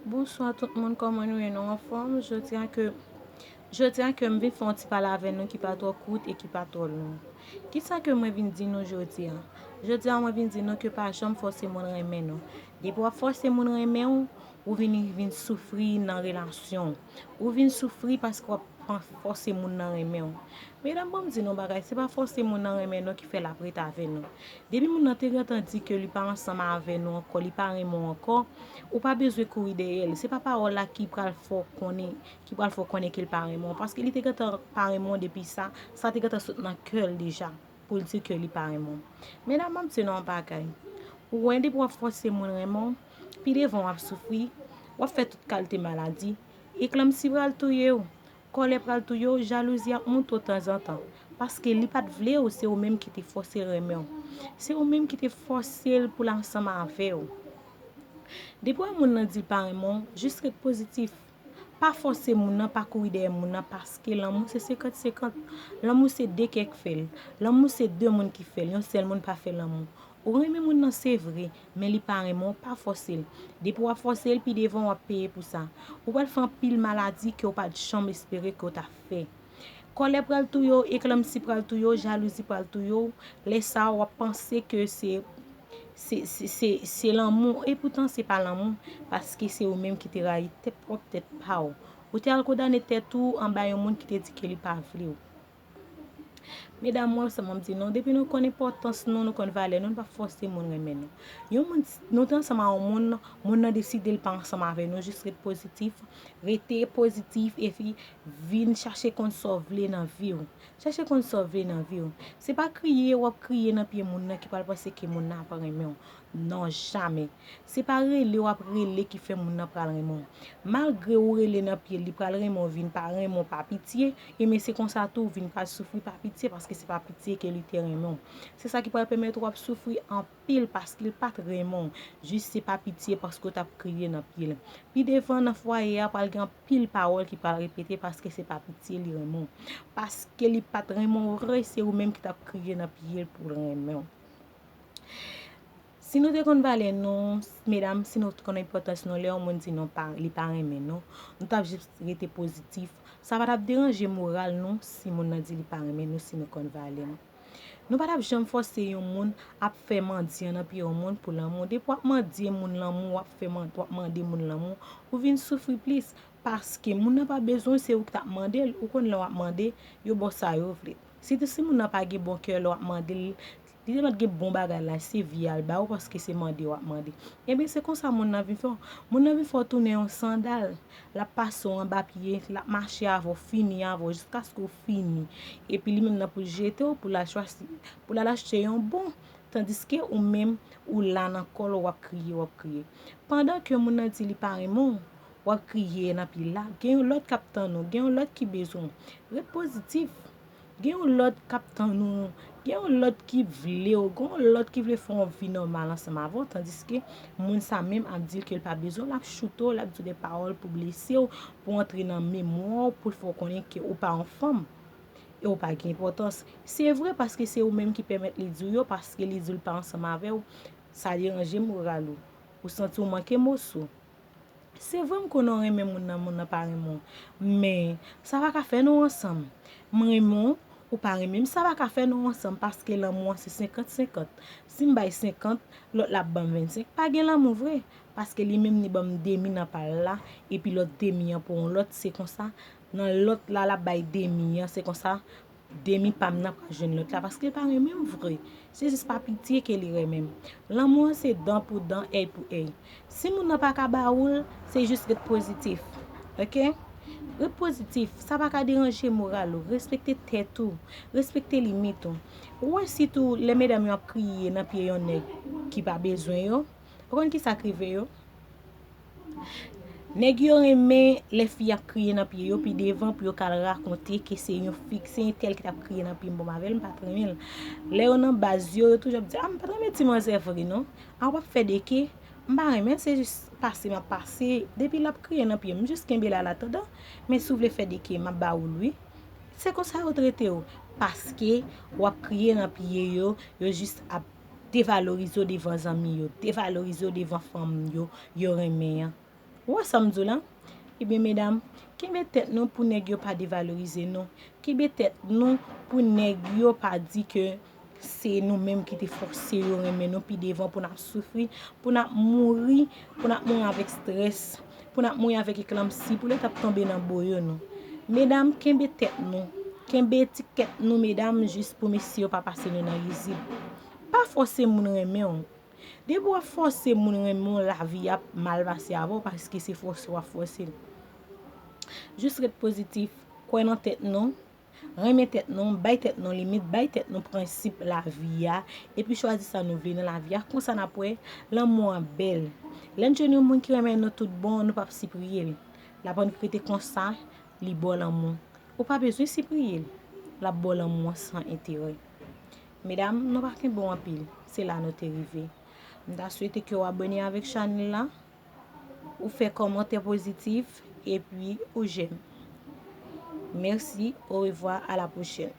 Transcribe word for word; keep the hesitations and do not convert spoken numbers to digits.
Bonswa tout moun, kòman nou ye? Nou anfòm? Jodi a ke, jodi a ke m vin fè yon ti pale avè nou ki pa twò kout e ki pa twò long. Kisa ke mwen vin di nou jodi a? Jodi a mwen vin di nou ke pa janm fòse moun renmen nou. Depi w ap fòse moun renmen w, ou vin, vin soufri nan relasyon w. Ou vin soufri paske w ap fòse moun nan renmen w. Medam, ban m di nou bagay, se pa fòse moun nan renmen nou ki fè l ap ret avè nou. Depi moun nan te gentan di ke li pa ansanm avè nou ankò, li pa renmen w ankò, ou pa bezwen kouri dèyè l. Se pa pawòl la ki pral fè w konnen, ki pral fè w konnen ke l pa renmen w. Paske li te gentan pa renmen w depi sa, sa te gentan sot nan kè l deja pou l di ke li pa renmen w. Medam, ban m di nou yon bagay. Ou wè, depi w ap fòse moun renmen w, pi devan w ap soufri, w ap fè tout kalite maladi. Eklanmsi pral touye w. Kòlè pral touye w, jalouzi ap moute w tanzantan. Paske li pa t vle w, se ou menm ki te fòse l renmen w. Se ou menm ki te fòse l pou l ansanm avè w. Depi w wè moun nan di l pa renmen w, jis ret pozitif. Pa fòse moun nan, pa kouri dèyè moun nan, paske lanmou se senkant senkant. Lanmou se de kè k fè l. Lanmou se de moun ki fè l, yon sèl moun pa fè lanmou. Ou renmen moun nan se vre, men li pa renmen w, pa fòse l. Depi w ap fòse l, pi devan w ap peye pou sa. Ou pral fè anpil maladi ke w pa t janm espere ke w ta fè. Kòlè pral touye w, eklanmsi pral touye w, jalouzi pral touye w. Lè sa a, w ap panse ke se, se, se, se, se lanmou, epoutan se pa lanmou, paske se ou menm ki te rayi tèt pwòp tèt pa w. Ou te al kondane tèt ou anba yon moun ki te di ke li pa vle w. Medam, mwen sèlman m di nou, depi nou konn enpòtans nou, nou konn valè nou, nou pa fòse moun renmen nou. Yon moun, nou te ansanm a yon moun, moun nan deside l pa ansanm avè nou, jis ret pozitif, rete pozitif, epi vin chache konn sa w vle nan vi w. Chache konn sa w vle nan vi w. Se pa kriye w ap kriye nan pye moun nan ki pral panse ke moun nan ap renmen w. Non, jamè. Se pa rele w ap rele ki fè moun nan pral renmen w. Malgre ou rele nan pye l, li pral renmen w, vin pa renmen w pa pitye, ebyen se konsa tou ou vin pral soufri pa pitye, paske se pa pitye ke li te renmen w. Se sa ki pral pèmèt ou ap soufri anpil paske l pa t renmen w. Jis se pa pitye paske w t ap kriye nan pye l. Pi devan nan fwaye a pral gen anpil pawòl ki pral repete paske se pa pitye li renmen w. Paske li pa t renmen w vre, se ou menm ki t ap kriye nan pye l pou l renmen w. Si nou te konn valè nou, medam, si nou te konn enpòtans nou, lè yon moun di nou pa, li pa renmen nou, nou t ap jis rete pozitif. Sa pa t ap deranje moral nou si moun nan di li pa renmen nou, si nou konn valè nou. Nou pa t ap janm fòse yon moun ap fè mandyan nan pye yon moun pou lanmou. Depi w ap mandye moun lanmou, w ap fè man-, w ap mande moun lanmou, ou vin soufri plis. Paske moun nan pa bezwen w, se ou ki t ap mande l. Ou konn lè w ap mande, yo ba w sa yo vle. Sitou si moun nan pa gen bon kè lè w ap mande l, li te mèt gen bon bagay la, se vi a l ba ou paske se mande w ap mande. Ebyen, se konsa moun nan vin fè w. Moun nan vin fè w tounen yon sandal. L ap pase w anba pye, l ap mache avè w, fini avè w, jiskaske w fini. Epi li menm nan pou l jete w, pou l al chwazi, pou l al achte yon bon. Tandiske ou menm, ou la nan kò l, w ap kriye, w ap kriye. Pandan ke moun nan di li pa renmen w, w ap kriye nan pye l la, gen yon lòt k ap tann ou, gen yon lòt ki bezwen w. Ret pozitif. Gen yon lòt k ap tann ou, gen yon lòt ki vle w, gen yon lòt ki vle fè yon vi nòmal ansanm avè w, tandiske moun sa menm ap di l ke l pa bezwen w, l ap choute w, l ap di w de pawòl pou blese w, pou antre nan memwa w, pou l fè w konnen ke ou pa yon fanm e ou pa gen enpòtans. Se vre, paske se ou menm ki pèmèt li di w yo, paske li di w l pa ansanm avè w, sa deranje moral ou. Ou santi w manke moso. Se vre, m konnen w renmen moun nan, moun nan pa renmen w. Men, sa pa ka fè nou ansanm. M renmen w, ou pa renmen m, sa pa ka fè nou ansanm, paske lanmou an se senkant senkant. Si m bay senkant, lòt la ap ban m vennsenk. Pa gen lanmou vre, paske li menm li ban m demi nan pa l la, epi lòt demi an pou yon lòt, se konsa. Nan lòt la, l ap bay demi an, se konsa. Demi pa m nan pral jwenn lòt la, paske l pa renmen m vre. Se jis pa pitye ke li renmen m. Lanmou an se dan pou dan, èy pou èy. Si moun nan pa ka ba ou l, se jis ret pozitif. Oke? Ret pozitif. Sa pa ka deranje moral ou. Respekte tèt ou. Respekte limit ou. Ou wè sitou lè medam yo ap kriye nan pye yon nèg ki pa bezwen yo. Ou konn kisa k rive yo? Nèg yo renmen lè fi ap kriye nan pye yo pi devan pou yo ka al rakonte ke se yon fi, se entèl ki t ap kriye nan pye m, bon, m avè l, m pa t renmen l. Lè yo nan baz yo, yo toujou ap di, a, m pa t renmen ti manzè vre non. A, w ap fè deke, m pa renmen, se jis pase m ap pase. Depi l ap kriye nan pye m, m jis kenbe l an atandan. Men si w vle fè deke, m ap ba ou l wi. Se konsa yo trete w. Paske w ap kriye nan pye yo, yo jis ap devalorize w devan zanmi yo, devalorize w devan fanm yo, yo renmen an. Ou wè sa m di w la? Ebyen, medam, kenbe tèt nou pou nèg yo pa devalorize nou. Kenbe tèt nou pou nèg yo pa di ke se nou menm ki te fòse yo renmen nou pi devan pou n ap soufri, pou n ap mouri, pou n ap mouri avèk strès, pou n ap mouri avèk eklanpsi, pou lè t ap tonbe nan boyo nou. Medam, kenbe tèt nou. Kenbe etikèt nou, medam, jis pou mesye yo pa pase nou nan rizib. Pa fòse moun renmen w. Depi w ap fòse moun renmen w, lavi ap mal pase avè w paske se fòse w ap fòse l. Jis ret pozitif, kwè nan tèt nou, renmen tèt nou, bay tèt nou limit, bay tèt nou prensip lavi a, epi chwazi sa nou vle nan lavi a. Konsa n ap wè lanmou an bèl. Lè n jwenn yon moun ki renmen nou tout bon, nou p ap sipriye l. L ap annik rete konsa, li ba w lanmou. Ou pa bezwen sipriye l. L ap ba w lanmou an san enterè. Medam, nou pa kenbe w anpil. Se la nou te rive. M ta swete ke w abòne avèk chanèl la, ou fè kòmantè pozitif, epi ou jèm. Mèsi, orevwa, a la pwochèn.